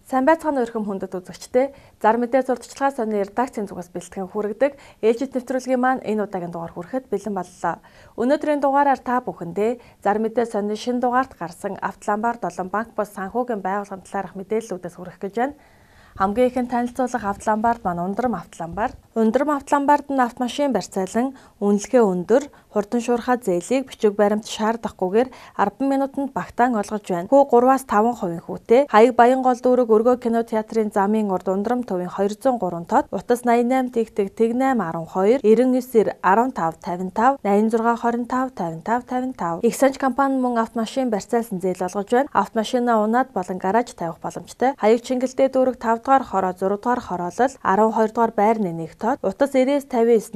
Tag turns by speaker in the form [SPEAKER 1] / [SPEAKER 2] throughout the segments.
[SPEAKER 1] Сайн байцгаана уу эрхэм хүндэт үзэгчдээ. Зар мэдээ сурталчилгаа сонины редакцийн зүгээс бэлтгэн хүргэдэг ээлжит нэвтрүүлгийн маань энэ удаагийн дугаар хүрэхэд бэлэн боллоо. Өнөөдрийн дугаараар та бүхэндээ зар мэдээ сонины шинэ дугаарт гарсан Автоламбард болон банк бус санхүүгийн байгууллагын талаарх мэдээллүүдээс хүргэх гэж байна. Хамгийн ихэнд танилцуулах Автоламбард маань Ундрам Автоламбард. Ундрам Автоламбард нь автомашин барьцаалан үнэлгээ өндөр, хурдан шуурхай зээлийг бичиг баримт шаардахгүйгээр 10 минутанд багтаан олгож байна. Хүү 3-аас 5% хүүтэй. Хаяг Баянгол дүүрэг Өргөө кино театрын замын урд Ундрам төвийн 203 тод, утас 88 тэгтэг 08 12 99 15 55 86 25 55 55. Их санч компани мөн автомашин барьцаалсан зээл олгож байна. Автомашинаа унаад болон гараж тавих боломжтой. Хаяг Чингэлтэй дүүрэг 5 дугаар хороо 6 дугаар хороолол 12 дугаар байрны 1 тод, утас 99 59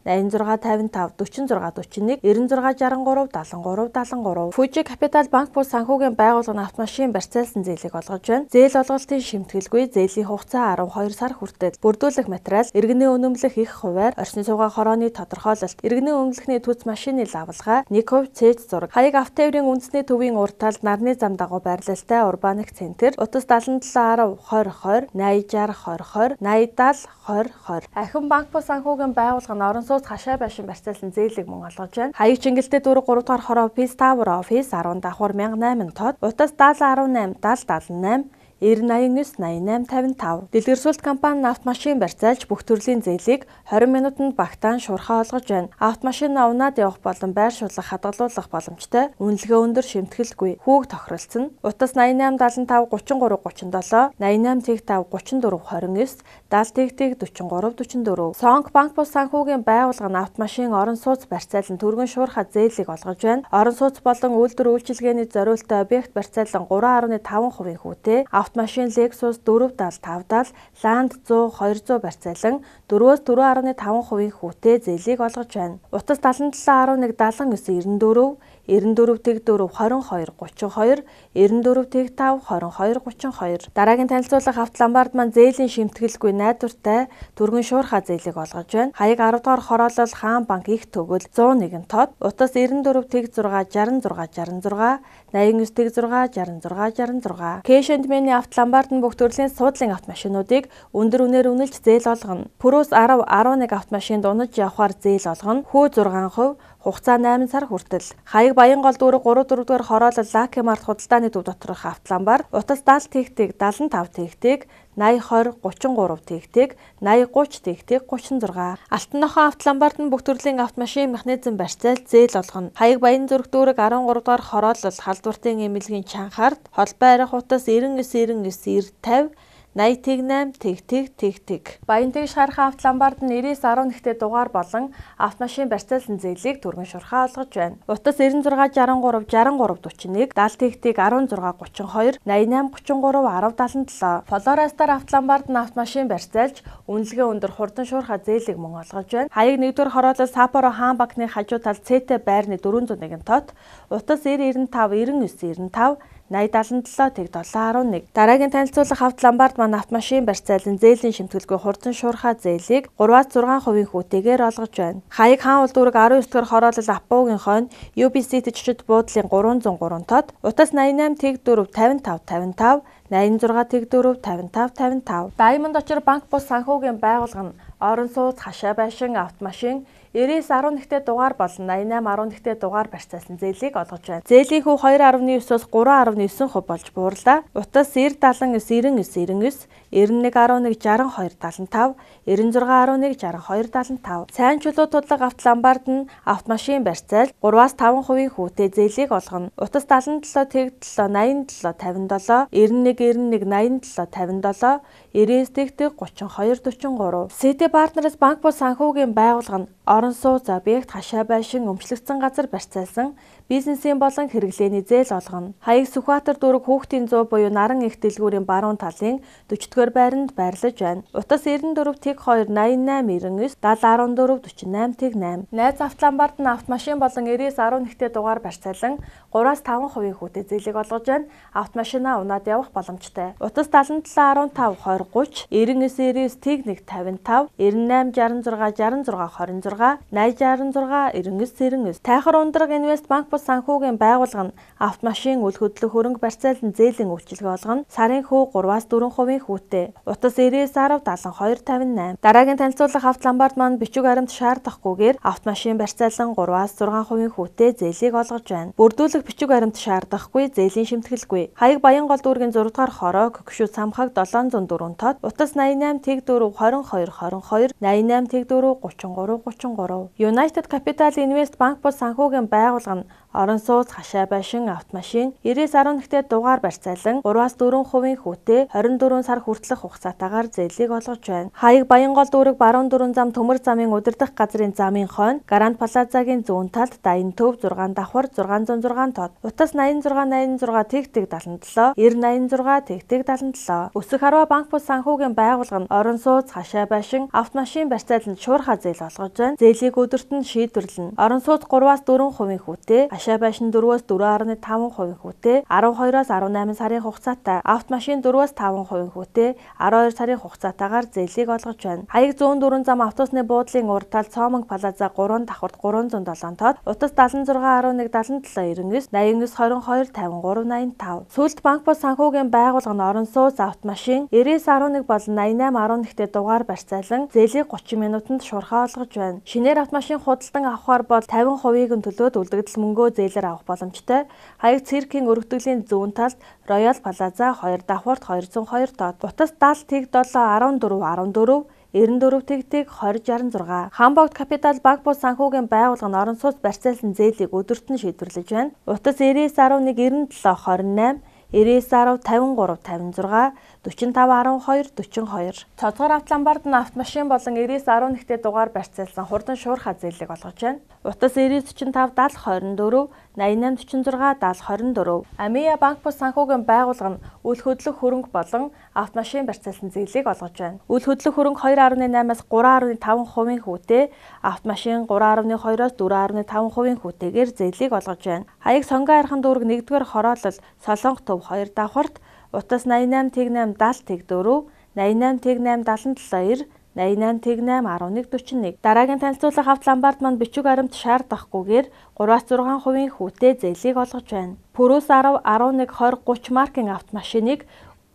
[SPEAKER 1] 80 60 86 55 46 41 96 63 73 73. Fuji Capital банк бус санхүүгийн байгууллага нь автомашин барьцаалсан зээлийг олгож байна. Зээл олголтын шимтгэлгүй, зээлийн хугацаа 12 сар хүртэл. Бүрдүүлэх материал, иргэний үнэмлэх их хувиар, орчны суугаа хорооны тодорхойлолт, иргэний үнэмлэхний төц машины лавлгаа, 1% цээж зураг. Хаяг Автоэврийн үндэсний төвийн урд талд нарны зам дагуу байрлалтай Урбаник центр, утас 77 10 20 20 80 60 20 20 80 70 20 20. Ахин банк бус санхүүгийн байгууллага нь орон сууц хашаа байшин барьцаалсан зээлийг мөн олгож байна. Хаяг Чингэлтэй дүүрэг 3 дугаар хороо Peace Tower Office 10 давхар 1008 тод, утас 70 18 70 78 90 89 88 55. Дэлгэрсүүлэлт компани нь автомашин барьцаалж бүх төрлийн зээлийг 20 минутанд багтаан шуурхай олгож байна. Автомашинаа унаад явах болон байршуулах, хадгалуулах боломжтой. Үнэлгээ өндөр, шимтгэлгүй. Хүүг тохиролцсон. Утас 88 75 33 37 88 5 34 29 70 43 44. Сонг банк бус санхүүгийн байгууллага нь автомашин орон сууц барьцаалан түргэн шуурхай зээлийг олгож байна. Орон сууц болон үйлдвэр үйлчилгээний зориулттай объект барьцаалан 3.5% хүүтэй. Автомашин Lexus 470 570, Land 100 200 барьцаалан 4-4.5% хүүтэй зээлийг олгож байна. Утас 77 11 79 94 94 4 22 32 94 5 22 32. Дараагийн танилцуулах Автоламбард маань зээлийн шимтгэлгүй найдвартай түргэн шуурхай зээлийг олгож байна. Хаяг 10 дугаар хороолол Хаан банк их төгөл 101 тод, утас 94 6 66 66 89 6 66 66. Cash and Money Автоламбард нь бүх төрлийн суудлын автомашинуудыг өндөр үнээр үнэлж зээл олгоно. Prius 10 11 автомашинд унаж явахаар зээл олгоно. Хүү 6%, хугацаа 8 сар хүртэл. Хаяг Баянгол дүүрэг 3 4 дугаар хороолол Lucky Mart худалдааны төв доторх Автоламбард, утас 70 тэгтэг 75 тэгтэг 80 20 33 тэгтэг 80 30 тэгтэг 36. Алтан нохоо Автоламбард нь бүх төрлийн автомашин механизм барьцаал зээл олгоно. Хаяг Баян зүрх дүүрэг 13 дугаар хороолол халдвартын эмнэлгийн чанхард холбоо арих утас 99 99 90 50 80 8 тэг тэг тэг. Баян тэгш хархан Автоламбард нь 99 11-тэй дугаар болон автомашин барьцаалсан зээлийг түргэн шуурхай олгож байна. Утас 96 63 63 41 70 тэг 16 32 88 33 10 77. Flora Star Автоламбард нь автомашин барьцаалж үнэлгээ өндөр хурдан шуурхай зээлийг мөн олгож байна. Хаяг 1-р хороолол Саппоро хаан банкны хажуу тал ЦТ байрны 401 тот, утас 90 95 99 95 80 77 тэг 7 11. Дараагийн танилцуулах Автоламбард маань автомашин барьцаалан зээлийн шимтгэлгүй хурдан шуурхай зээлийг 3-6% хүүтэйгээр олгож байна. Хаяг хаан уул дүүрэг 19 дугаар хороолол Аппуугийн хойно UBC жижиг буудлын 303 тод, утас 88 тэг 4 55 55 86 тэг 4 55 55. Diamond очир банк бус санхүүгийн байгууллага нь орон сууц, хашаа байшин, автомашин 99 11-тэй дугаар болон 88 11-тэй дугаар барьцаалсан зээлийг олгож байна. Зээлийн хүү 2.9-оос 3.9% болж буурлаа. Утас 90 79 99 99 91 11 62 75 96 11 62 75. Сайн чулуу тудлага Автоламбард нь автомашин барьцаал 3-5% хүүтэй зээлийг олгоно. Утас 77 тэг 7 87 57 91 91 87 57 99 тэг 32 43. City Partners банк бус санхүүгийн байгууллага нь орон сууц, объект, хашаа байшин, өмчлөгдсөн газар барьцаалсан бизнесийн болон хэрэглээний зээл олгоно. Хаяг Сүхбаатар дүүрэг хүүхдийн зуу буюу наран их дэлгүүрийн баруун талын 40-р байранд байрлаж байна. Утас 94 тэг 2 88 99 70 14 48 тэг 8. Найз Автоламбард нь автомашин болон 99 11-тэй дугаар барьцаалан 3-5% хүүтэй зээлийг олгож байна. Автомашинаа унаад явах боломжтой. Утас 77 15 20 30 99 99 тэг 1 55 98 66 66 26 80 66 99 99. Тайхар Ундраг Инвест банк бус бус санхүүгийн байгууллага нь автомашин үл хөдлөх хөрөнгө барьцаалан зээлийн үйлчилгээ олгоно. Сарын хүү 3-4% хүүтэй. Утас 99 10 72 58. Дараагийн танилцуулах авто ломбард маань бичиг баримт шаардахгүйгээр автомашин барьцаалан 3-6% хүүтэй зээлийг олгож байна. Бүрдүүлэх бичиг баримт шаардахгүй, зээлийн шимтгэлгүй. Хаяг Баянгол дүүргийн 6 дугаар хороо Көгшүү Самхаг 704 тод. Утас 88 04 22 22 88 04 33 33. United Capital Invest банк бус санхүүгийн байгууллага нь орон сууц, хашаа байшин, автомашин 99-11-тэй дугаар барьцаалан 3-4% хүүтэй 24 сар хүртэлх хугацаатаагаар зээлийг олгож байна. Хаяг Баянгол дүүрэг Баруун дөрвөн зам Төмөр замын удирдах газрын замын хойно Гранд Плазагийн зүүн талд Даян төв 6 давхар 606 тод. Утас 86 86 тэг тэг 77 90 86 тэг тэг 77. Өсөх Харва банк бус санхүүгийн байгууллага нь орон сууц, хашаа байшин, автомашин барьцааланд шуурхай зээл олгож байна. Зээлийг өдөрт нь шийдвэрлэнэ. Орон сууц 3-4% хүүтэй, хашаа байшин 4-4.5% хүүтэй, 12-оос 18 сарын хугацаатай, автомашин 4-5% хүүтэй, 12 сарын хугацаатаагаар зээлийг олгож байна. Хаяг 104 зам автобусны буудлын урд талд Цоомонг Плаза 3 давхарт 307 тод, утас 76 11 77 99 89 22 53 85. Сүлд банк бус санхүүгийн байгууллага нь орон сууц, автомашин 99 11 болон 88 11-тэй дугаар барьцаалан зээлийг 30 минутанд шуурхай олгож байна. Шинээр автомашин худалдан авахар бол 50%-ийг нь төлөөд үлдэгдэл мөнгөө зээлээр авах боломжтой. Хаяг циркийн өргөдөглийн зүүн талд Royal Plaza 2 давхарт 202 тод. Утас 70 тэг 7 14 14 94 тэг тэг 20 66. Хамбогд Капитал банк бус санхүүгийн байгууллага нь орон сууц барьцаалсан зээлийг өдөрт нь шийдвэрлэж байна. Утас 99 11 97 28 99 10 53 56 45 12 42. Цоцгор автоломбард нь автомашин болон 99 11-тэй дугаар барьцаалсан хурдан шуурхай зээлийг олгож байна. Утас 90 45 70 24 88 46 70 24. Амия банк бус санхүүгийн байгууллага нь үл хөдлөх хөрөнгө болон автомашин барьцаалсан зээлийг олгож байна. Үл хөдлөх хөрөнгө 2.8-аас 3.5% хүүтэй, автомашин 3.2-оос 4.5% хүүтэйгээр зээлийг олгож байна. Хаяг Сонгон архан дүүрэг 1-р хороолол Солонгох төв 2 давхарт утас 88 тэг 8 70 тэг 4 88 тэг 8 77 90 88 тэг 8 11 41. Дараагийн танилцуулах автоломбард маань бичиг баримт шаардахгүйгээр 3-6% хүүтэй зээлийг олгож байна. Пүрүс 10 11 20 30 маркийн автомашиныг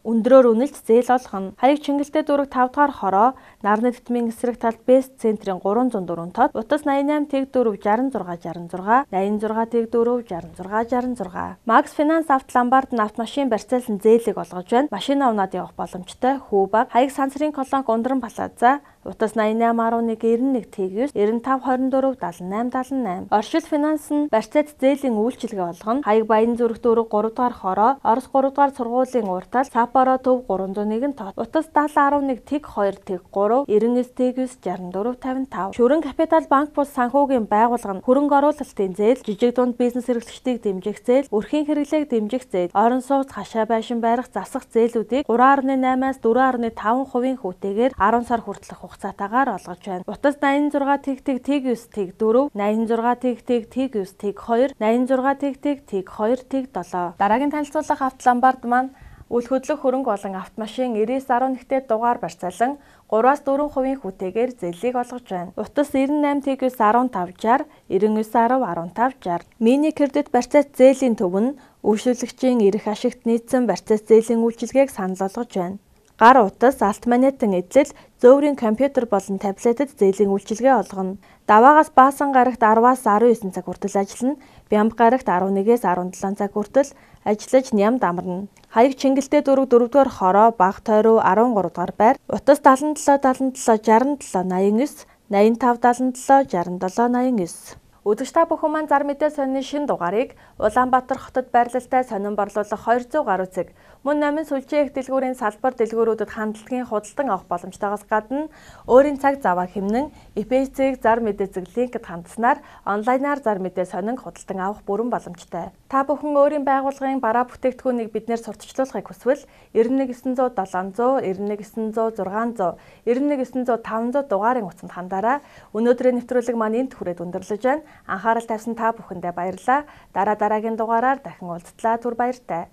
[SPEAKER 1] өндрөөр үнэлж зээл олгоно. Хаяг Чингэлтэй дүүрэг 5 дугаар хороо Нарны тэтгэмийн эсрэг талд Бэст центрийн 304 тод. Утас 88 тэг 4 66 66 86 тэг 4 66 66. Макс Финанс автоломбард нь автомашин барьцаалсан зээлийг олгож байна. Машина унаад явах боломжтой. Хүү баг. Хаяг Сансрын Колонк Ундран Плаза утас 88 11 91 тэг 9 95 24 78 78. Оршил Финанс нь барьцаат зээлийн үйлчилгээ олгоно. Хаяг Баян зүрх дүүрэг 3 дугаар хороо Орос 3 дугаар сургуулийн урд тал Сапоро төв 301 тод. Утас 70 11 тэг 2 тэг 3 99 тэг 9 64 55. Шүрэн Капитал банк бус санхүүгийн байгууллага нь хөрөнгө оруулалтын зээл, жижиг дунд бизнес эрхлэгчдийг дэмжих зээл, өрхийн хэрэглээг дэмжих зээл, орон сууц, хашаа байшин барих, засах зээлүүдийг 3.8-аас 4.5% хүүтэйгээр 10 сар хүртэлх хугацаатаагаар олгож байна. Утас 86 тэг тэг тэг 9 тэг 4 86 тэг тэг тэг 9 тэг 2 86 тэг тэг тэг 2 тэг 7. Дараагийн танилцуулах автоломбард маань үл хөдлөх хөрөнгө болон автомашин 99 11-тэй дугаар барьцаалан 3-4% хүүтэйгээр зээлийг олгож байна. Утас 98 тэг 9 15 60 99 10 15 60. Мини кредит барьцаат зээлийн төв нь үйлчлүүлэгчийн эрх ашигт нийцсэн барьцаат зээлийн үйлчилгээг санал болгож байна. Гар утас, алт монетын эдлэл, зөөврийн компьютер болон таблетэд зээлийн үйлчилгээ олгоно. Даваагаас Баасан гарагт 10-аас 19 цаг хүртэл ажиллана. Бямба гарагт 11-ээс 17 цаг хүртэл ажиллаж нямд амарна. Хаяг Чингэлтэй дүүрэг 4-р хороо Баг тойруу 13 дугаар байр. Утас 77 77 67 89 85 77 67 89. Үзэгч та бүхэн маань зар мэдээ сонины шинэ дугаарыг Улаанбаатар хотод байрлалтай сонин борлуулах 200 гаруй цэг мөн номын сүлжээ их дэлгүүрийн салбар дэлгүүрүүдэд хандлагын худалдан авах боломжтойгоос гадна өөрийн цаг заваа хэмнэн ИПЦ-г зар мэдээ зэг линкэд хандсанаар онлайнаар зар мэдээ сонин худалдан авах бүрэн боломжтой. Та бүхэн өөрийн байгууллагын бараа бүтээгдэхүүнийг биднээр сурталчлуулахыг хүсвэл 91 900 700 91 900 600 91 900 500 дугаарын утсанд хандаарай. Өнөөдрийн нэвтрүүлэг маань энд хүрээд өндөрлөж байна. Анхаарал тавьсан та бүхэндээ баярлалаа. Дараа дараагийн дугаараар дахин уулзтлаа. Түр баяртай.